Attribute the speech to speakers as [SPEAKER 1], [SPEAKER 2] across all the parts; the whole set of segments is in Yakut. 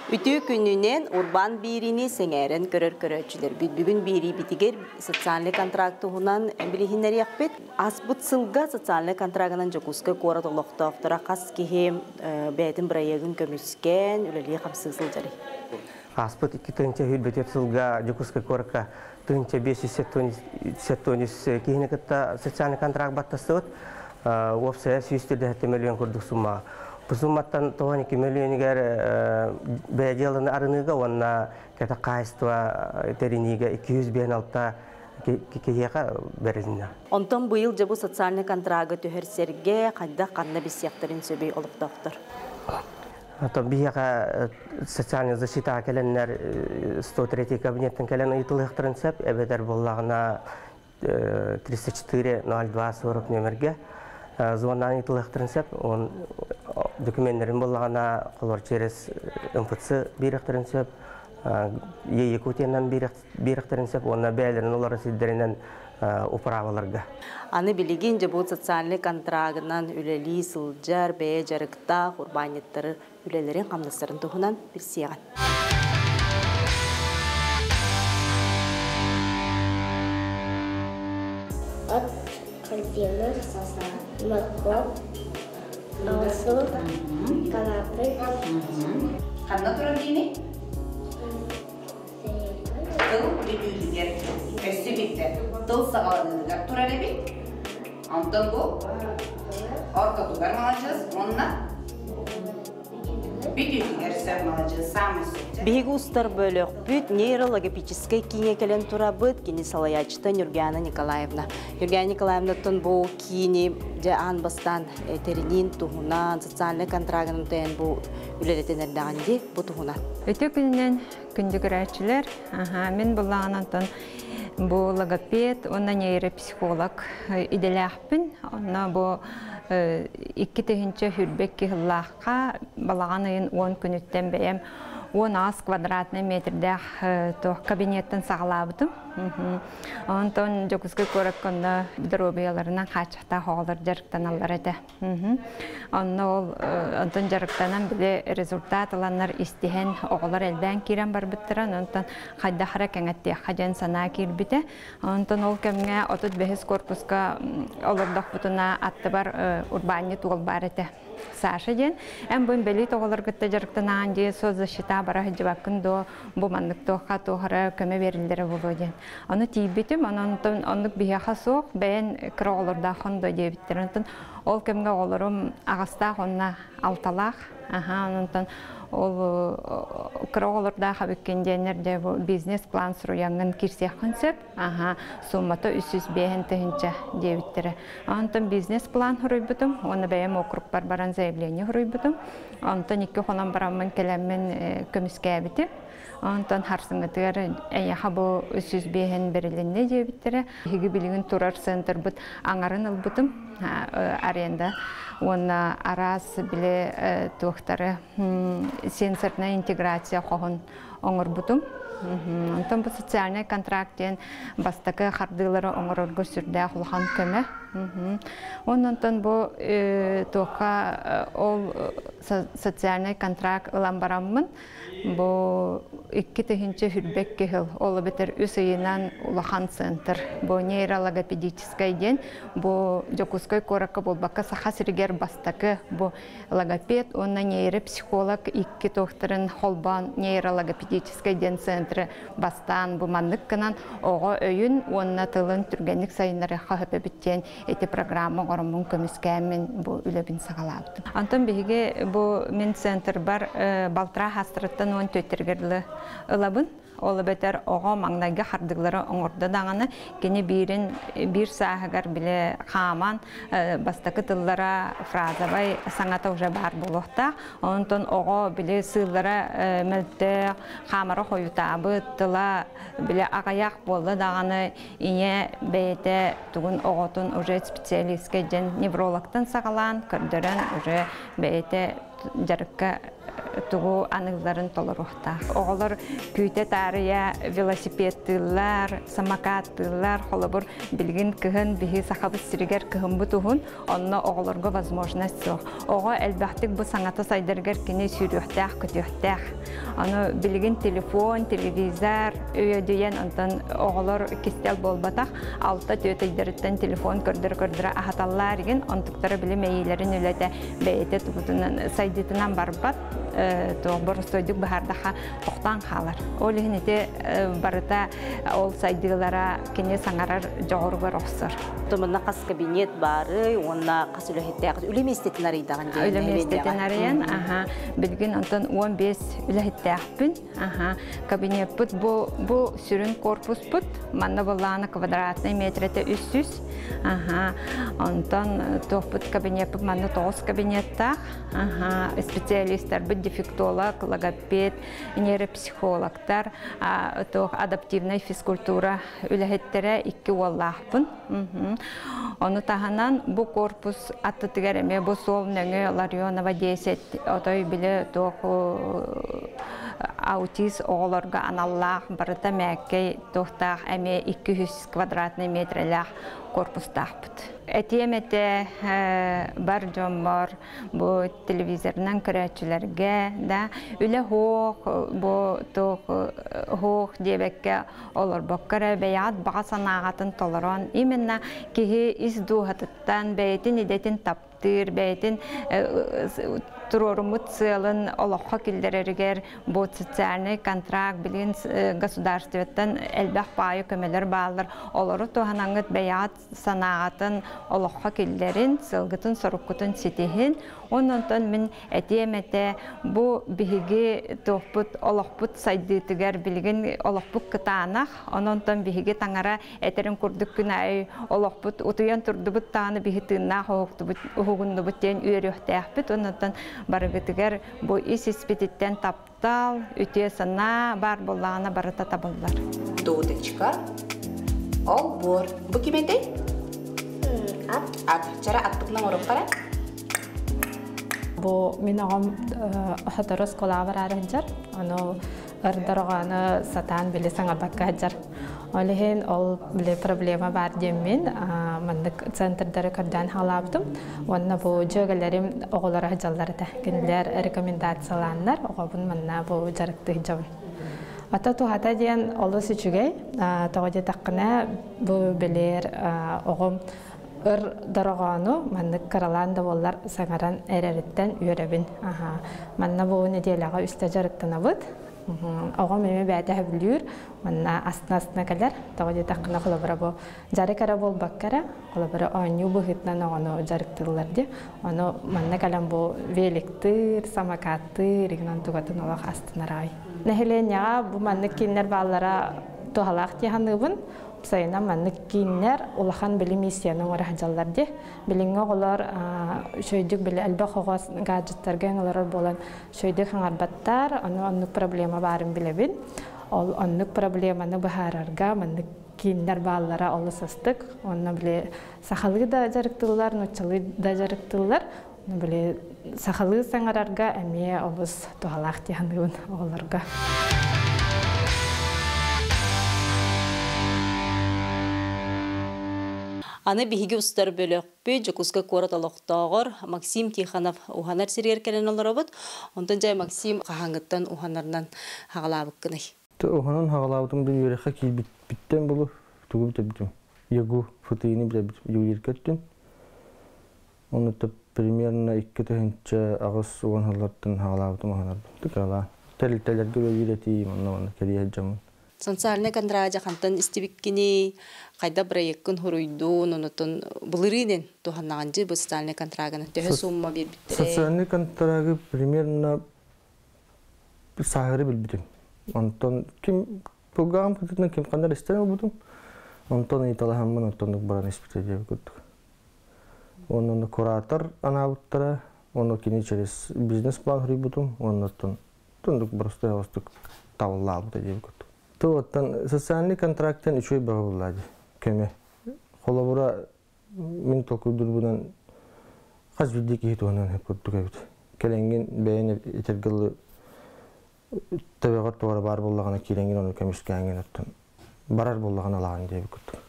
[SPEAKER 1] Үтүө күнүнэн Урбаан биэриини сэҥээрэн көрөр көрөөччүлэрбит. Бүгүн биэриибитигэр социальный контракт туһунан билиһиннэриэхпит. Ааспыт сылга социальный контрагынан Дьокуускай куорат олохтоохторо хас киһи бэйэтин бырайыагын көмүскээн үлэлии-хамсыы сылдьарый?
[SPEAKER 2] Ааспыт 2024 сылга Дьокуускай куоракка 1573 киһини кытта социальный контракт баттастыбыт. Уопсайа 147 миллион курдук сумма. Бу сумматтан 92 миллионигэр бэйэ дьыаланы арыныыга уонна кэтэх хаһаайыстыба тэриниигэ 256 киһиэхэ бэрилиннэ.
[SPEAKER 1] Онтон быйыл дьэ бу социальный контрагы түһэрсэргэ хайдах ханна билсиэхтэрин сөбүй олохтоохтор?
[SPEAKER 2] Оттон биһиэхэ социальный защитаҕа кэлэннэр 103 кабинеттан кэлэн ыйытылыахтарын сөп, эбэтэр буоллаҕына 304 02 40 нүөмэргэ звоннаан ыйытылыахтарын сөп. Он докуменнарын буоллаҕына холор через МФЦ биэриэхтэрин сөп, Якутиянан биэриэхтэрин сөп уонна бэйэлэрин олорор сирдэринэн управаларга.
[SPEAKER 1] Аны билигин дьэ бу социальный контрагынан үлэлии сылдьар бэйэ дьарыктаах урбаанньыттары үлэлэрин хамнастарын туһунан билсиэҕин.
[SPEAKER 3] От, корзина, морковь, оҕурсу, канапе.
[SPEAKER 4] Ханна турар диэний? Тыл бүтүүтүгэр өссө биирдэ тыл саҕаланыытыгар турар эбит. Онтон бу ортотугар маладьыас уонна бүтүүтүгэр сөп маладьыас саамай сөп.
[SPEAKER 1] Биһиги устар бөлөхпүт нейрологопедическай кииҥэ кэлэн турабыт. Кини салайааччыта Нюргиана Николаевна. Нюргиана Николаевнаттан бу киини дьэ аан бастаан тэриниин туһунан, социальнай контрагынан тайан бу үлэлэтэн эрдэҕин дии бу туһунан.
[SPEAKER 5] Үтүө күнүнэн күндү көрөөччүлэр. Мин буллаҕынан бу логопед уонна нейропсихолог идэлээхпин. Онно бу 2022 сыллаахха балаҕан ыйын 10 күнүттэн бэйэм 10 квадратный метрдээх туох кабинеттан саҕалаабытым. Онтон Дьокуускай куоракка онно доруобуйаларынан хааччахтаах оҕолор дьарыктаналлар этэ. Онно ол онтон дьарыктанан били результат ыланнар истиһэн оҕолор элбээн киирэн барбыттара. Онтон хайдах эрэ кэҥэттиэххэ диэн санаа киирбитэ. Онтон ол кэмҥэ 35 корпуска олордохпутуна аттыбар урбаанньыт уол баар этэ. Саша диэн эн бу инбэлиит оҕолор кытта дьарыктанаан дии соцзащита бара сылдьыбаккын дуо бу маннык туохха туохара көмө бериллэрэ буолуо диэн. Ону тиийбитим, онон оннук биһиэхэ суох, бэйэн кыра оҕолордооххун дуо диэбиттэр. Онтон ол кэмҥэ оҕолорум аҕастаах уонна алталаах. Аха, онтон ол кыра оҕолордоох эбиккин диэннэр дьэ бу бизнес-план суруйаҥҥын киирсиэххин сөп. Аха, суммата 305 тыһыынча диэбиттэрэ. Онтон бизнес-план суруйбутум уонна бэйэм округпар баран заявление суруйбутум. Онтон икки хонон бараммын кэлэммин көмүскээбитим. Онтон харсыҥҥытыгар эйиэхэ бу 305 бэрилиннэ диэбиттэрэ. Биһиги билигин турар центрбыт аҥарын ылбытым аренда уонна араас били туохтары сенсорная интеграция хоһун оҥорбутум. Онтон бу социальный контракт диэн бастакы хардыылары оҥорорго сүрдээх улахан көмө. Онтон бу туохха ол социальный контракт ылан бараммын Бу 2022 сыл, ол эбэтэр үс ыйынан улахан центр. Бу нейрологопедическай диэн, бу Дьокуускай куоракка буолбакка Саха сиригэр бастакы бу логопед уонна нейропсихолог икки туохтарын холбоон нейрологопедическай диэн центры бастаан бу маннык гынан оҕо өйүн уонна тылын түргэнник сайыннарыахха сөп эбит диэн ити программа оҥороммун көмүскээммин бу үлэбин саҕалаабытым. Онтон биһиги бу мин центрбар балтараа хаастарыттан уон түөттэригэр дылы ылабын. Ол эбэтэр оҕо маҥнайгы хардыылары оҥордо даҕаны кини биирин биир сааһыгар бile хааман бастакы тыллара фразовай саҥата уже баар буолуохтаах. Онтон оҕо били сыыллара мөлтөх, хаамара хойутаабыт, тыла бile аҕыйах буолла даҕаны ийэ бэйэтэ тугун оҕотун уже специалистка дьэн неврологтан саҕалаан көрдөрөн уже бэйэтэ дьарыкка тугу аныылларын толоруохтаах. Оҕолор күүтэ таарыйа велосипедтыыллар, самокаттыыллар, холобур билигин кыһын биһи сахабыт сиригэр кыһыммыт уһун, онно оҕолорго возможность суох. Оҕо элбэхтик бу саҥата сайдарыгар кини сүүрүөхтээх, көтүөхтээх. Аны билигин телефон, телевизор өйөдүйэн онтон оҕолор кистэл буолбатах алта түөтэйдэриттэн телефон көрдөрө-көрдөрө аһаталлар игин онтуктара били мэйиилэрин үлэтэ бэйэтэ тугутунан сайдыытынан барбат туох боростуойдук быһаардаха тохтоон хаалар. Ол иһин ити барыта ол сайдыылара кини саҥарар дьоҕуругар охсор.
[SPEAKER 1] Туманна хас кабинет бары, уонна хас үлэһиттээх үлэ миэстэтин арыйдаҕын диэн.
[SPEAKER 5] Үлэ миэстэтин арыйан, аха, билигин онтон 15 үлэһиттээхпин. Аха, кабинеппыт бу сүрүн корпуспут, манна буллаана квадратный метрete 300. Аха, онтон туохпут кабинеппыт манна 9 кабинеттаах. Аха, специалисттарбыт дефектолог, логопед, нейропсихологтар, туох адаптивнай физкультура үлэһиттэрэ икки уоллаахпын. Ону таһынан бу корпус аттытыгар эмиэ бу суол нөҥүө Ларионова 10 отой били туох аутист оҕолорго аналлаах барыта мээккэй туохтаах эмиэ 200 квадратный метрэлээх корпустаахпыт. Этиэм этэ бар дьоммор бу телевизорынан көрөөччүлэргэ да үлэ хуох бу туох хуох диэбэккэ олорбокко эрэ бэйэҕит баҕа санааҕытын толорон именно киһи ис дууһатыттан бэйэтин идэтин таптыыр бэйэтин туруоруммут сыалын олоххо киллэрэригэр бу социальный контракт билигин государствоттан элбэх баайы көмөлөр бааллар олору туһанаҥҥыт бэйэҕит санааҕытын олоххо киллэрин сылгытын соруккутун ситиһин. Оннонтон мин этиэм этэ бу биһиги туохпут олохпут сайдыытыгар билигин олохпут кытаанах ононтон биһиги таҥара этерин курдук күн аайы олохпут утуйан турдубут тааны биһи тыыннаах уһугуннубут диэн үөрүөхтээхпит. Оннонтон барыгытыгар бу ис испититтэн таптал үтүө санаа бар буоллаҕына барыта табыллар.
[SPEAKER 4] Дудочка. Олбор. Бу ким этэй?
[SPEAKER 3] Ат.
[SPEAKER 4] Ат. Чара атпытынан оруп бара.
[SPEAKER 6] Бу мин оҕом хотору оскуолаҕа бараары сылдьар. Ону ырдороҕону сатаан били саҥарбакка сылдьар. Ол иһин ол били проблема баар диэммин маннык центрдары көрдөөн хаалаабытым. Уонна бу дьүөгэлэрим оҕолоро сылдьаллар этэ. Кинилэр рекомендациялааннар оҕобун манна бу дьарыктыы сылдьабын. Ата туһата диэн олус үчүгэй. Тоҕо диэтэххинэ бу билэр оҕом ыр дороҕоону маннык кыралаан да буоллар саҥаран эрэриттэн үөрэбин. Манна бу неделяҕа үстэ дьарыктанабыт. Оҕом эми бэйэтэ сөбүлүүр, манна астына-астына кэлэр. Тоҕо диэтэххинэ холобура бу дьарык эрэ буолбакка эрэ, холобура оонньуу быһыытынан оҕону дьарыктыыллар дии. Ону манна кэлэн бу великтыыр, самокаттыыр, игинэн тугатын олох астынар аҕай. Нэһилиэнньэҕэ бу маннык кииннэр бааллара туһалаах дии саныыбын. Сайынан маннык кииннэр улахан били миссияны оҥоро сылдьаллар дии. Билиҥҥи оҕолор үчүгэйдик били элбэх оҕо гаджеттарга ыҥырар буолан үчүгэйдик хаҥарбаттар, ону оннук проблема баарын билэбин. Ол оннук проблеманы быһаарарга маннык кииннэр бааллара олус астык. Онно били сахалыы да дьарыктыыллар, нууччалыы да дьарыктыыллар. Били сахалыы саҥарарга эмиэ олус туһалаах дии саныыбын оҕолорго.
[SPEAKER 1] Аны биһиги устар бөлөхпү Дьокуускай куорат олохтооҕор Максим Тихонов уһанар сиригэр кэлэн олоробут. Онтон дьэ Максим хаһааҥҥыттан уһанарынан хаҕалаабыккыный?
[SPEAKER 7] Уһанан хаҕалаабытым бу үөрэххэ киирбиттэн булу тугу бүтэрбитим. ЕГУ ФТИ-ни билэбит ювелирка өттүн. Оны примерно 2008 сыллартан хаҕалаабытым уһанарбын. Тыкалаа. Тэрилтэлэргэ үлэлиир этиим, онно манна кэлиэ сылдьаммын.
[SPEAKER 1] Социальный контракт хантан истибиккини, хайда проекткын хуруйдуун, онотон былырыынен туһаннаҕанжы бу социальный контрагын төһө сумма биэрбиттере?
[SPEAKER 7] Социальный контрагы примерно сааһыры билбитим. Онтон ким пулгаам кытытынан ким хандар истэн болбутум. Онтон ыйыталаһаммын онтоннук баран испите диэбит курдук. Онон куратор анаабыттара, ону кини через бизнес-план хуруйбутум, оннуттан тундук просто остук табыллаабыта диэбит курдук. Туоттан социальный контракттан үчүгэй бөҕө буллаа дии көмө. Холобура мин толкуйдурбунан хас биирдии киһи туһунан сөп курдук эбит. Кэлэҥҥин бэйэн этэргэ төбөҕөр туора баар буоллаҕына киирэҥҥин ону көмүскээҥҥин оттон барар буоллаҕына алаҕын диэбит курдук.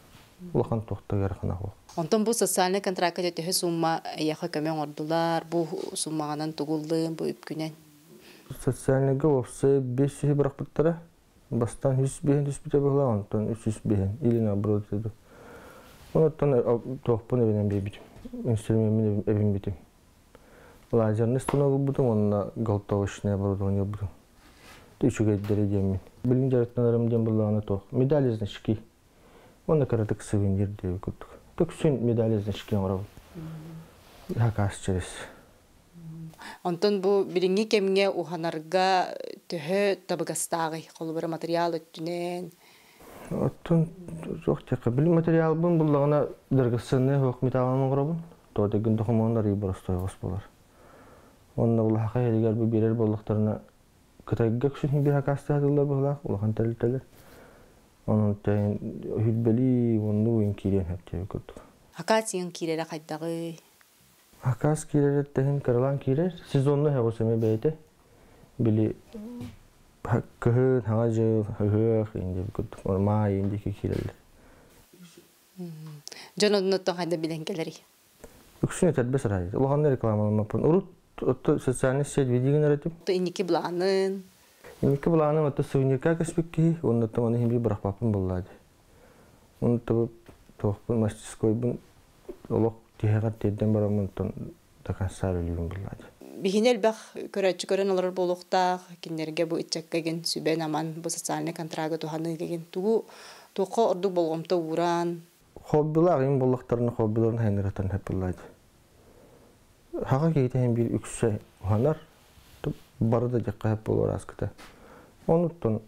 [SPEAKER 7] Улахан туохта ыарахана суох.
[SPEAKER 1] Онтон бу социальный контракка төһө сумма эйэхэ көмө оҥордулар, бу суммаҕынан тугуллын, бу үпкүнэн?
[SPEAKER 7] Социальныйга уопсай 500 бырахпыттара. Бастаан 105 түспүтэ быһыылаах, онтон 305 или наоборот этэ. Онуттан туохпун эбинэн биэрбитим. Инструмеммин эбиммитим. Лазерный станок ылбытым уонна голтовочное оборудование ылбытым. Үчүгэйдэри диэммин. Билин дьарыктанарым диэн буллаҕына туох. Медали значки. Уонна кыратык сувенир диэбит курдук. Туксүн медали значки оҥоробун. Заказ через.
[SPEAKER 4] Онтон бу билиҥҥи кэмҥэ уһанарга төһө табыгастааҕый? Холобура материал өттүнэн.
[SPEAKER 7] Оттон суох диэххэ, били материалбын буллаҕына драгоценный суох металлан оҥоробун. Тоҕо дэгин докумуон арыый боростуой хос буолар. Уонна улахан иһигэр бу биэрэр буоллахтарына Кытайга үксүн биир акаастаатыллар быһыылаах улахан тэрилтэлэр. Онон тэйин үһүрбэлии уоннуу уйун киириэн сөп диэбит курдук.
[SPEAKER 4] Акация киирэрэ хайдаҕый?
[SPEAKER 7] Акаас киирэрэ тэһин кыралаан киирэр. Сезонно һэҕус эмэ бэйэтэ. Били кыһын, хаҥа дьыл, ыһыах диэбит курдук. Маай диэки киирэллэр.
[SPEAKER 4] Дьон оннуттан хайда билэн кэлэрий?
[SPEAKER 7] Үксүн этэрбэс арай. Улаханна рекламаламмаппын. Урут отто социальный сеть видигин эретим.
[SPEAKER 4] Инники былаанын?
[SPEAKER 7] Инники былааным отто сувенирка көспүт киһи, оннуттан оны хим бир бырахпаппын буллаа ди. Оннуттан туохпун мастерскойбун олох тиһэҕэр тиэрдэн бараммын оттон до конца үлүүбүн буллаа ди.
[SPEAKER 4] Биһини элбэх көрөөччү көрөн олорор буолуохтаах, кинилэргэ бу ыччакка эгин сүбэн-аман, бу социальный контрагы туһаныыга эгин тугу туохха ордук болҕомто ууран?
[SPEAKER 7] Хоббилаах им буоллахтарына хоббиларын хайныраттан хэппиллаа ди. Хаха киһитэ биир үксэ уһанар, бары да дьахха хэп буолуор ааскыта. Онуттан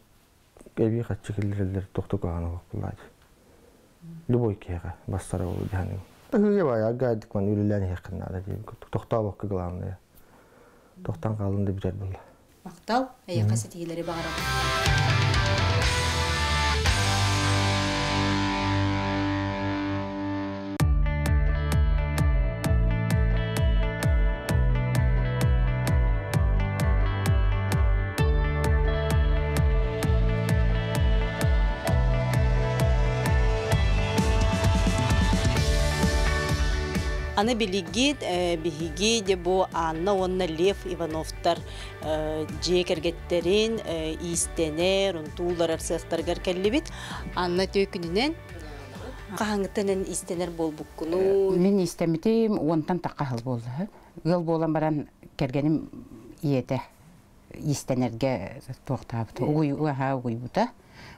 [SPEAKER 7] эбии хаччы киллэрэллэр тохту каана буоллаа ди. Любой киһиэхэ бастара ол дьаһаным. Ыһыыга баайа аггаадик ман үлэлээн иһиэххин наада диэн курдук. Тохтообокко главное. Тохтон хаалын да бүтэр буолла.
[SPEAKER 4] Махтал, эйиэхэ ситиһиилэри баҕарабын. Аны билигит биһиги де бу Анна уонна Лев Ивановтар дьиэ кэргэттэрин иистэнэр, унтууларар сыахтарыгар кэллибит. Анна түөкүнүнэн хаһаҥыттан иистэнэр буолбуккуну?
[SPEAKER 8] Мин иистэммитим уонтан тахха сыл буолла. Ыал буолан баран кэргэним ийэтэ иистэнэргэ туохтаабыта, угуйбута.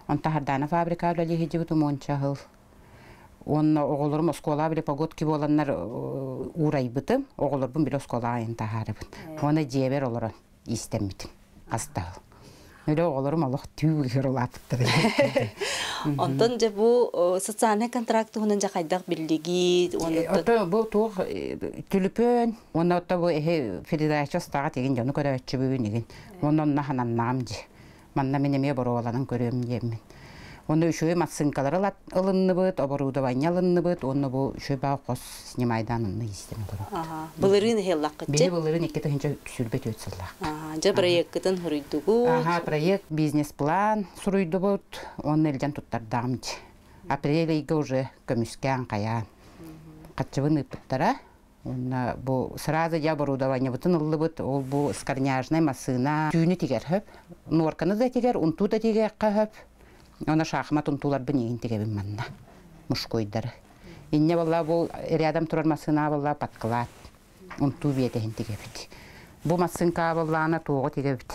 [SPEAKER 8] Онтон Хардаана фабрика үлэлии сылдьыбытым уонча сыл. Уонна оҕолорум оскуолаҕа били погодки буоланнар уурайбытым. Оҕолорбун били оскуолаҕа айан таһаарабын. Уонна дьиэбэр олорон иистэммитим. Астаһыл. Үлэ оҕолорум олох түү ыһыр улааппыттар.
[SPEAKER 1] Онтон дьэ бу социальный контракт туһунан дьэ хайдах биллигит?
[SPEAKER 8] Ото бу туох түлүпүөн уонна ото бу эһи передача астаҕа тигин дьону көрөөччүбүн игин. Уонна онно хананнаҕым дьи. Манна мин эмиэ боруобаланан көрүөм диэммин. Онно үчүгэй массыыҥкалары ылынныбыт, оборудование ылынныбыт, уонна бу үчүгэй баа хос снимайдаан онно иистэн олоробут.
[SPEAKER 1] Былырыын ыһыллаххытчы?
[SPEAKER 8] Биһи былырыын 2024 сыллаах.
[SPEAKER 1] Дьэ проекткытын суруйдугут?
[SPEAKER 8] Аха, проект, бизнес-план суруйдубут, уонна илдьэн туттардаҕым дьи. Апрель ыйга уже көмүскээн хайаан. Хаччыбын ыыппыттара. Уонна бу сразу дьэ оборудованиебытын ыллыбыт, ол бу скорняжнай массыына түүнү тигэр хөп, нуорканы да тигэр, унтуу да тигиэххэ хөп. Уонна шахмат унтууларбын игин тигэбин манна, мужскойдары. Инньэ буолла бу рядом турар массыына буолла подклад, унтуу биэтэһин тигэбит. Бу массыынка буоллаҕына туоҕу тигэбит,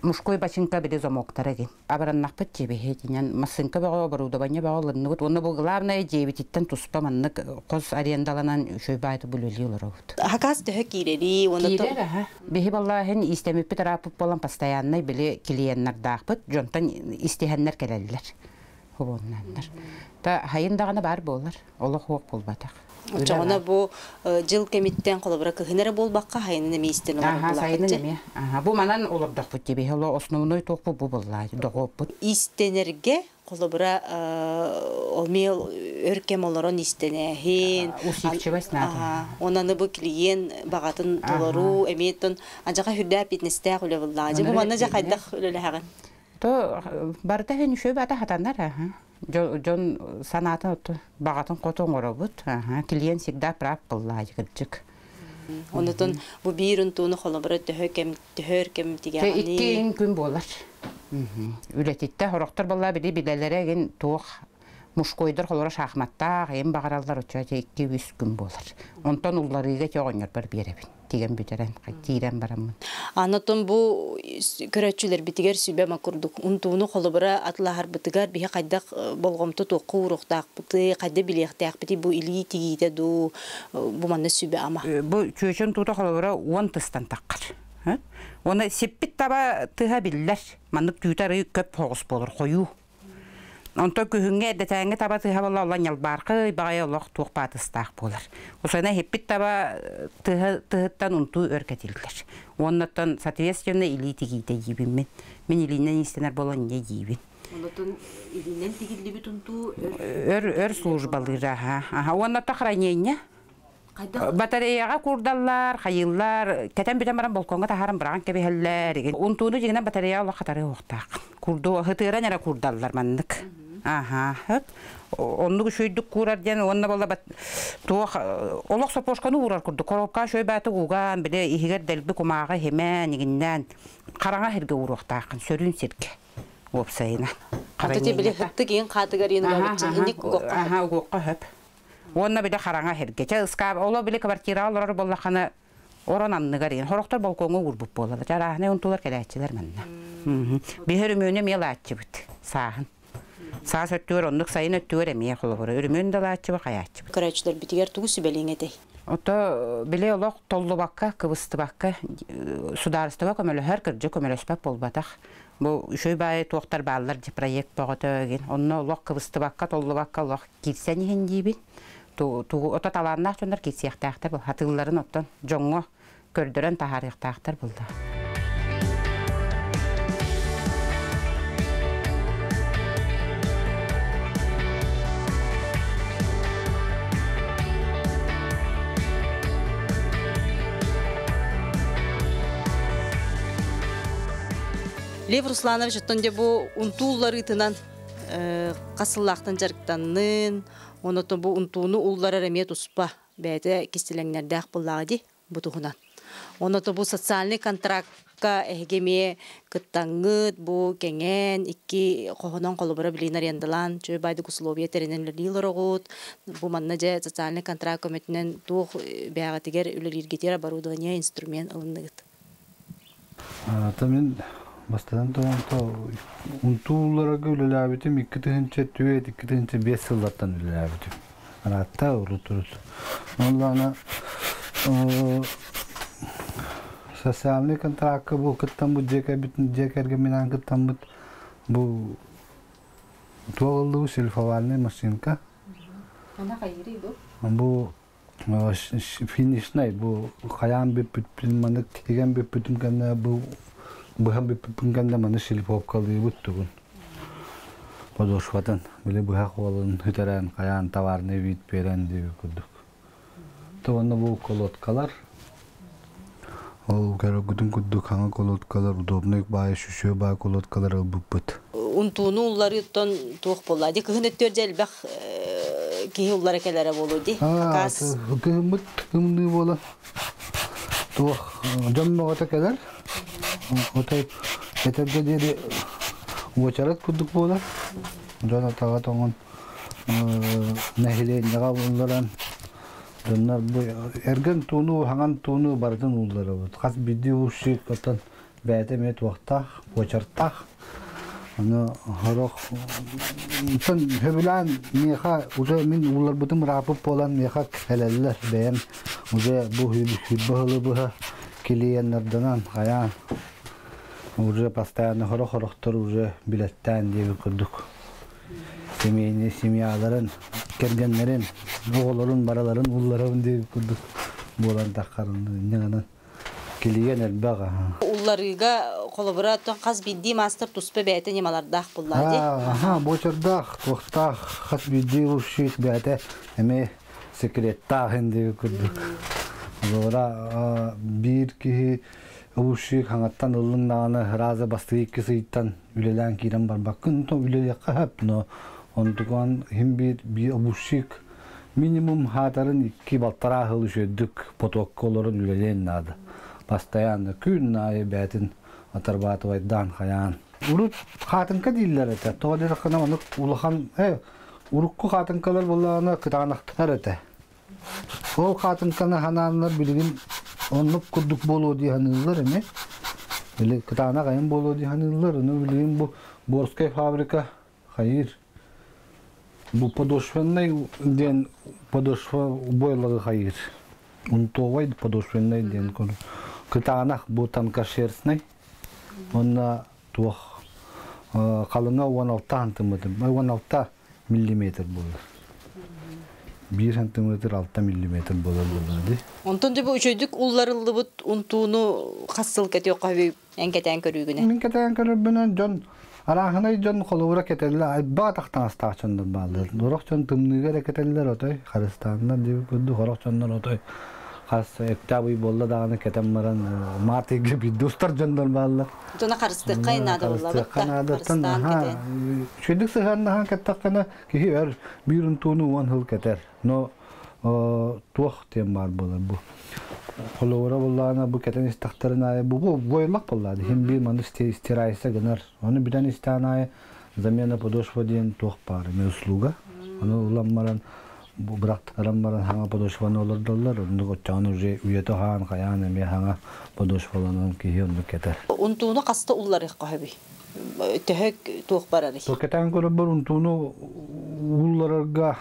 [SPEAKER 8] мужской бачыҥка били замоктара игин. Абыраннахпыт дьиэбиһи итинэн массыынка бөҕө оборудование бөҕө ылынныбыт уонна бу главное дьиэбититтэн туспа маннык хос арендаланан үчүгэй баайты бүлүлүү олоробут.
[SPEAKER 1] Хакас төһө киирэрий уонна
[SPEAKER 8] Киирэр аха. Биһи баллааһын истэмиппит арааппыт буолан постояннай били клиеннардаахпыт дьонтон истиһэннэр кэлэллэр. Хобуоннааннар. Та хайын даҕаны баар буолар. Олох суох буолбатах.
[SPEAKER 1] Оччоҕуна бу дьыл кэмиттэн холобура кыһын эрэ буолбакка сайынын эмиэ истэн
[SPEAKER 8] олорор сайынын эмиэ. Бу манан олордохпут диэби. Оло основной туохпут бу буолла доҕуоппут.
[SPEAKER 1] Истэнэргэ холобура эмиэ өр кэм олорон истэнээһин.
[SPEAKER 8] Усидчивость надо.
[SPEAKER 1] Онаны бу клиент баҕатын толоруу эмиэ тон адьаха хүрдээх фитнестээх үлэ буллаҕа. Дьэ бу манна дьэ хайдах үлэлэһэҕин?
[SPEAKER 8] То барыта иһин үчүгэй бата хатанар аха. Дьон санаатын баҕатын хоту оҥоробут. Клиент всегда прав буоллаа кырдьык.
[SPEAKER 1] Онотон бу биир унтууну холобура төһө кэм төһөр кэм тигэҕиний?
[SPEAKER 8] Икки күн буолар. Үлэтиттэ хорохтор балла били билэлэрэ эгин туох мужскойдар холоро шахматтаах эм баҕараллар оччо 2-3 күн буолар. Онтон улларыыга оҕонньорбор биэрэбин. Тигэн бүтэрэн, тиирэн бараммын.
[SPEAKER 1] Анатон бу көрөччүлэрбитигэр сүбэ макурдук унтууну холобура атлаһарбытыгар биһи хайдах болҕомто туохха ууруохтаахпыты, хайда билиэхтээхпити бу илии тигиитэ дуу бу манна сүбэ ама.
[SPEAKER 8] Бу чүөчөн туута холобура 10 тыстан таххар. Оны сиппит таба тыһа биллэр. Маннык түүтары көп хоҕус болор хойуу. Онтон күһүҥҥэ эрдэтээҥҥи таба тыһа буолла олла ньалбаархы баҕайы олох туох баатыстаах буолар. Усана хиппит таба тыһыттан унтуу өр кэтиллэр. Онноттон соответственно илии тигиитэ диибин мин. Мин илиинэн иистэнэр буолан инньэ диибин.
[SPEAKER 1] Оннотон илиинэн тигиллибит унтуу
[SPEAKER 8] өр службалыыр аха. Аха оннотто хранение. Батареяҕа курдаллар, хайыыллар, кэтэн бүтэн баран балкоҥҥа таһааран быраҕан кэбиһэллэр. Унтууну дьиҥинэн батарея олох хатарыы уохтаах. Курду хытыыран эрэ курдаллар маннык. Аха, хөп. Оннук үчүгүйдүк куурар диэн уонна буолла туох олох сопошканы уурар курдук. Коробка шөй бааты угаан, бile иһигэр дэлби кумааҕы химээн, игиннээн хараҥа сиргэ ууруохтааххын, сөрүүн сиргэ. Уопсайына.
[SPEAKER 1] Аты били хыттык иин хаатыгар иин угабычча инник угуохха.
[SPEAKER 8] Аха, угуохха хөп. Уонна бile хараҥа сиргэ. Чэ ыскаап, оло били квартираҕа олорор буоллаххына орон анныгар иин. Хорохтор балкоҥҥа уурбут буолалар. Чарааһынай унтуулар кэлээччилэр манна. Биһи өрүмүөнү эмиэ лааччыбыт. Сааһын. Саас өттүгэр оннук сайын өттүгэр эмиэ холобура. Өрүмүөн да лааччыбы хайааччыбыт.
[SPEAKER 1] Көрөөччүлэр битигэр тугу сүбэлиэҥ этэй?
[SPEAKER 8] Ото били олох толлубакка, кыбыстыбакка судаарыстыба көмөлөһөр, кырдьык көмөлөспөт буолбатах. Бу үчүгэй баайы туохтар бааллар дьи проект бөҕөтө эгин. Онно олох кыбыстыбакка, толлубакка олох киирсэн иһин диибин. Тугу ото талааннаах дьоннор киирсиэхтээхтэр был. Хатыылларын оттон дьоҥҥо көрдөрөн таһаарыахтаахтар булда.
[SPEAKER 1] Лев Русланович, оттон де бу унтуулларыытынан хасыллаахтан жарыктаннын, онотон бу унтууну улларар эмиэ туспа бэйэтэ кистэлэҥнэрдээх буллааҕа ди бу туһунан. Оното бу социальный контрактка эһигэмиэ кыттаҥҥыт, бу кэҥээн икки хоһонон холобура билин арендалаан чөй байдык условия тэринэн үлэлиил ороҕут. Бу манна дьэ социальный контракт көмөтүнэн туох бэйэҕитигэр үлэлииргитигэр оборудование, инструмент ылынныгыт.
[SPEAKER 9] Та мин бастатан туран унтуулларга үлэлээбитим 2004 2005 сыллартан үлэлээбитим. Араатта урут-урут. Онлана социальный контрактка бу кыттан бу дьиэ кэргэмминэн кыттаммыт бу туох шлифовальный машинка.
[SPEAKER 4] Ана хайырый бу?
[SPEAKER 9] Бу финишнай бу хайаан бүппүт манык тигэн бүппүтүм кэннэ бу быһан бүппүппүн кэннэ маны шлифовкалыыбыт тугун. Подошватын били быһа хуолун хүтэрэн хайаан товарный вид берен диби курдук. Туонна бу колодкалар. Ол көрөгүтүн курдук хаҥа колодкалар удобный баай шүшүө баай колодкалар ылбыппыт.
[SPEAKER 1] Унтууну улларыттан туох буолла ди кыһын өттүөр элбэх киһи уллара келере болу ди.
[SPEAKER 9] Акаас. Кыһыммыт ымныы буола. Туох дьонноҕото келер. Отой этерге диэри уочарат курдук буолар. Дьон атаҕа тоҥон нэһилиэнньэҕэ улларан дьоннор бу эргэн тууну хаҥан тууну барытын улларабыт. Хас биирдии уусчук оттон бэйэтэ эмиэ туохтаах, уочартаах. Аны хорох тон хөбүлээн миэхэ уже мин улларбытым ыраапыт буолан миэхэ кэлэллэр бэйэм уже бу хүлбэ быһа клиеннарданан хайаан уже постоянно хорох-хорохтор уже билеттээн диэби курдук. Семейный семьяларын, кэргэннэрин, оҕолорун, бараларын улларабын диэби курдук буолан таххарын ньыҥанан клиент элбэх.
[SPEAKER 1] Улларыыга холобура хас биирдии мастер туспа бэйэтэ ньымалардаах буллаа ди.
[SPEAKER 9] Аха, буочардаах, туохтаах, хас биирдии ушшит бэйэтэ эмиэ секреттаах диэби курдук. Олора биир киһи ушшик хаҥаттан ыллыҥ даҕаны раза бастыы икки сыйтан үлэлээн киирэн барбаккын, то үлэлиэххэ хөп, но онтукан хим биир обушшик Минимум хаатарын икки балтараа хыл үчүөдүк потокка олорон үлэлиэн наада. Постоянно күн аайы бээтин отрабатывайдаан хайаан. Урут хаатыҥка дииллэр этэ. Тоҕо диэтэххинэ маннык улахан урукку хаатыҥкалар буоллаҕына кытаанахтар этэ. Ол хаатыҥканы ханааннар билигин оннук курдук буолуо дии саныыллар эмиэ. Били кытаанах айан буолуо дии саныыллар. Ону билигин бу Борскай фабрика хайыыр. Бу подошвенный диэн подошва бойлары хайыыр. Унтовай подошвенный диэн кытаанах бу тонкошерстный. Онно туох халыҥа 16 сантиметр, 16 миллиметр буолар. 1 сантиметр 6 миллиметр буолар буолар.
[SPEAKER 4] Онтон дьэ бу үчүгдүк улларыллыбыт унтууну хас сыл кэтиэххэ эн кэтээн көрүүгүнэ?
[SPEAKER 9] Мин кэтээн көрөрбүнэн дьон арааһынай дьон холобура кэтэллэр айбаа тахтаҥастаах дьоннор бааллар. Сорох дьон тымныыга эрэ кэтэллэр отой харыстааннар диэбит курдук сорох дьоннор отой хас октябрь буолла даҕаны кэтэн баран март ыйга биирдэ устар дьоннор бааллар.
[SPEAKER 4] Дьоно харыстыахха наада буолла
[SPEAKER 9] Харыстыахха наадаттан аха үчүгдүк сыһыаннаһан кэттэххинэ киһи өр биир унтууну уон сыл кэтэр. Но туох диэн баар буолар бу. Холобура буоллаҕына бу кэтэн истэхтэрин аайы бу буойуллах буоллаҕа иһин биир маны стирайса гынар. Ону бүтэн истэҕин аайы замена подошва диэн туох баар эмиэ услуга. Ону ылан баран бырахтаран баран хаҥа подошваны олордоллор. Оннук оччоҕуна уже үйэтэ хаан хайаан эмиэ хаҥа подошваланан киһи оннук кэтэр.
[SPEAKER 4] Унтууну хаста улларыахха сөбүй? Төһө туох барарый?
[SPEAKER 9] Кэтээн көрөрбөр унтууну улларарга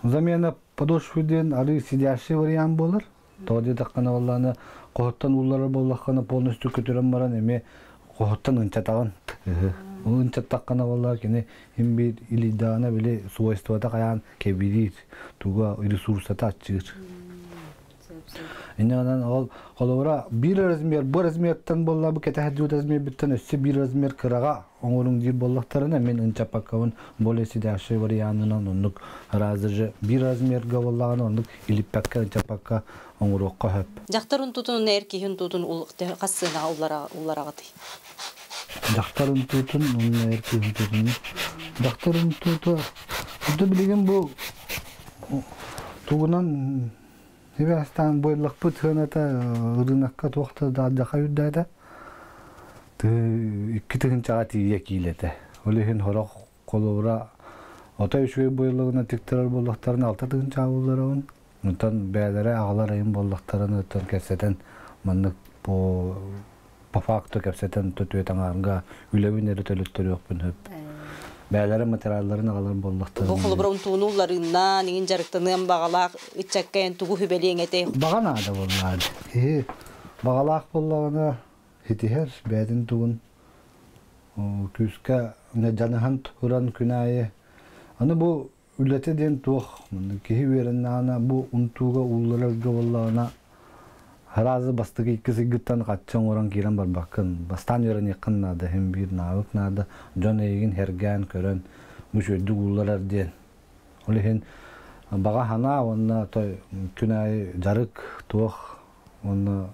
[SPEAKER 9] замена подошвы диэн арыы сидящий вариант буолар. Тоҕо диэтэххинэ буоллаҕына хоһуттан уулларар буоллаххына полностью көтүрэн баран эмиэ хоһуттан ынчатаҕын. Ол ынчаттаххына буоллаҕа кини им биир илийдэҕинэ били свойствота хайаан кэбириир, туга ресурсата аччыыр. Инньэ ол холобура биир размер бу размертан буолла бу кэтэһэр размербиттэн өссө биир размер кыраҕа оҥоруҥ диир буоллахтарына мин ынчаппаккабын более сидящий варианынан оннук разы же биир размерга буоллаҕына оннук илиппэккэ ынчаппакка оҥоруохха сөп.
[SPEAKER 4] Дьахтар унтуутун эр киһи унтуутун хас сыанаҕа уллараҕытый?
[SPEAKER 9] Дьахтар унтуутун уонна эр киһи унтуутун. Дьахтар унтуута билигин бу тугунан Ибэстаан буоллахпыт сыаната ырыынакка туох да алдьархай үрдээтэ. Икки тыһыынчаҕа тиийэ киилэтэ. Ол иһин сорох холобура отой үчүгэй буоллаҕына тиктэрэр буоллахтарына 6 тыһыынчаҕа булларабын. Онтон бэйэлэрэ аҕалар айым буоллахтарына оттон кэпсэтэн маннык по по факту кэпсэтэн түөт аҥаарга үлэбин эрэ төлөттөрүөхпүн сөп. Бэйэлэрэ материалларын аҕалар буоллахтарына.
[SPEAKER 4] Бу холобура унтууну улларыыннаан, иҥин дьарыктаныан баҕалаах ыччакка эн тугу сүбэлиэҥ этэй?
[SPEAKER 9] Баҕа наада буоллаҕа. Киһи баҕалаах буоллаҕына ситиһэр бэйэтин тугун күүскэ дьаныһан туран күн аайы. Аны бу үлэтэ диэн туох киһи үөрэннэҕинэ бу унтууга уулларарга буоллаҕына сразу бастакы икки сыйгыттан хаччы оҥорон киирэн барбаккын. Бастаан үөрэниэххин наада, иһин биир навык наада. Дьон эйигин сэргээн көрөн бу үчүгэйдик уулларар диэн. Ол иһин баҕа санаа уонна той күн аайы дьарык туох уонна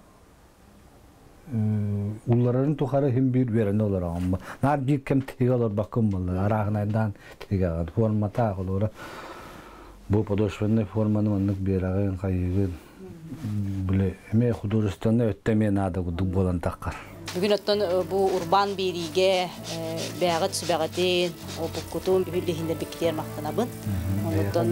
[SPEAKER 9] улларарын тухары иһин биир үөрэнэ олороҕун. Наар биир кэм тигэ олорбоккун буолла. Арааһынайдаан тигэҕин. Формата холобура бу подошвенный форманы маннык биэрэҕин, хайыыгын. Били эмиэ художественный өттө эмиэ наада курдук буолан таххар.
[SPEAKER 4] Бүгүн оттон бу урбаан биэриигэ бэйэҕит сүбэҕитин, опуккутун билиһиннэрбиккитигэр махтанабын. Онуттан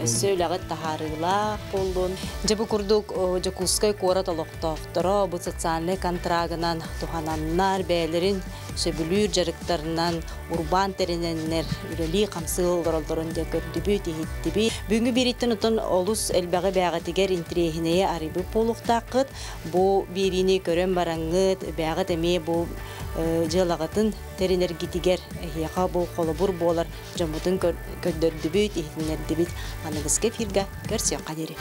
[SPEAKER 4] өссө үлэҕит таһаарыылаах буоллун. Дьэ бу курдук Дьокуускай куорат олохтоохторо бу социальнай контрагынан туһананнар бэйэлэрин сөбүлүүр дьарыктарынан урбаан тэринэннэр үлэлии хамсыы олороллорун дьэ көрдүбүт, иһиттибит. Бүгүҥҥү биэрииттэн оттон олус элбэҕи бэйэҕитигэр интириэһинэйи арыйбыт буолуохтааххыт. Бу биэриини көрөн бараҥҥыт, бэйэҕит эмиэ бу дьыалаҕытын тэринэргитигэр эһиэхэ бу холобур буолар дьоммутун көрдөрдүбүт, иһитиннэрдибит. Аныгыскы эфиргэ көрсүөххэ диэри.